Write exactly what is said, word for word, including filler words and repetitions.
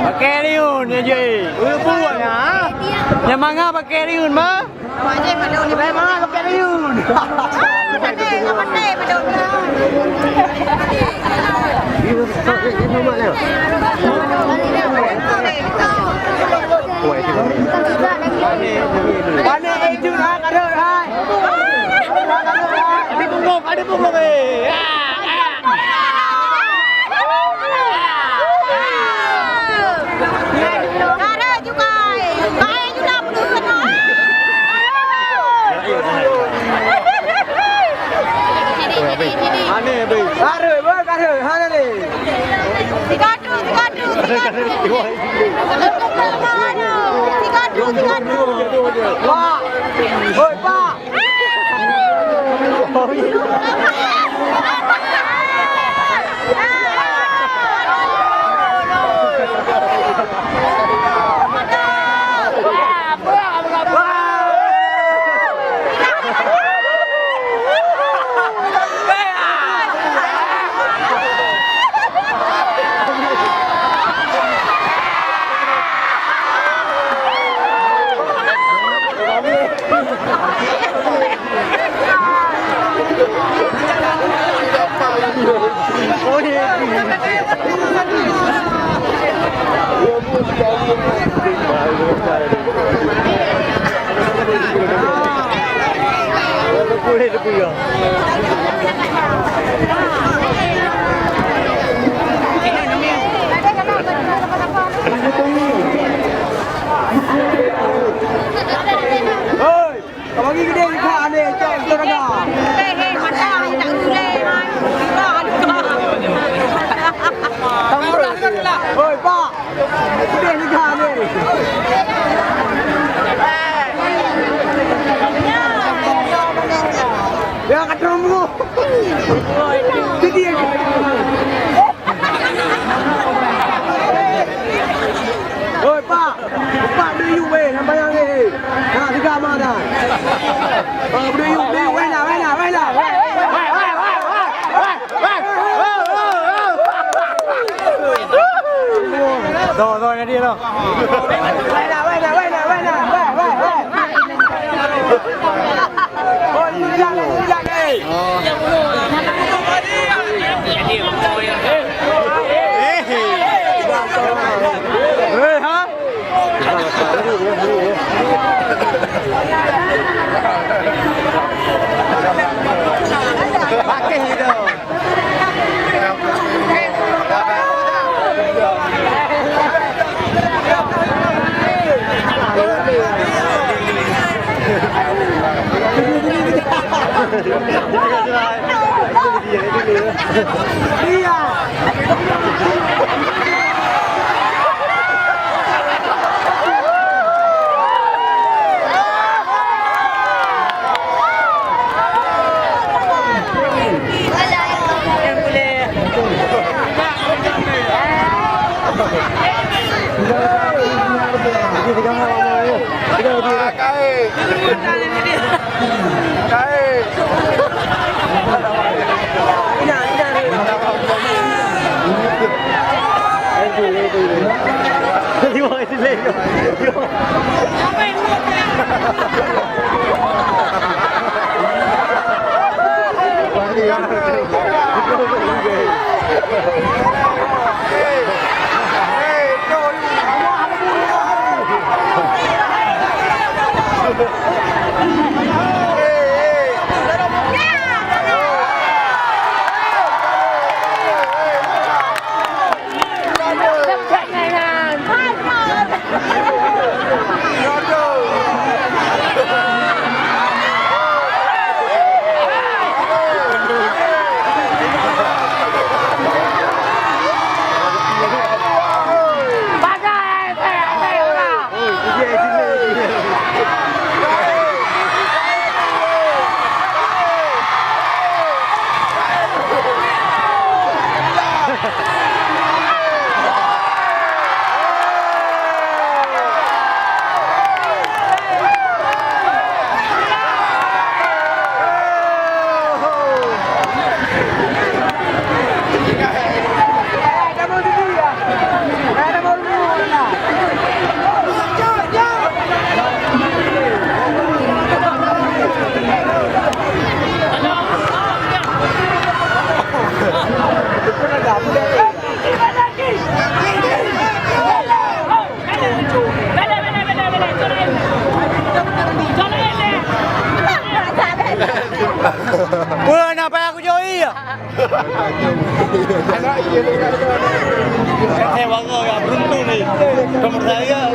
Pakai riun ya, Jui. Ui, buat ya. Yang manga pakai riun, mah? Yang manga pakai riun. Panik, eh, Jun, ah, kadang, hai. Ada punggong, ada punggong, eh. Ah, ah. Kara juga, eh. Baik juga, betul. Mana, Bang? Kara, boy, kara. Hana ni. Tiga tu, tiga tu, tiga tu. Tiga tu, tiga tu. Pak. Hoi, Pak. Hei! Ka bagi gede kah ni, cok, cok raga. Hei, hei, mata, nak gulai, hai. Buka, buka. Hoi, Pak. Gede ni kah ni. Ya, kata mu. Jadi, Oi, Pak! Pak, bri yub weh, nyang bayang weh! Na, tiga ma na! Ah, bri yub, bri yub, weh na, weh na, weh na! Weh, weh, weh! Doh, doh, jadi doh! Weh na, weh na, weh na, weh na! Weh, weh, weh! Saya bangga ya, beruntung ni. Nomor saya.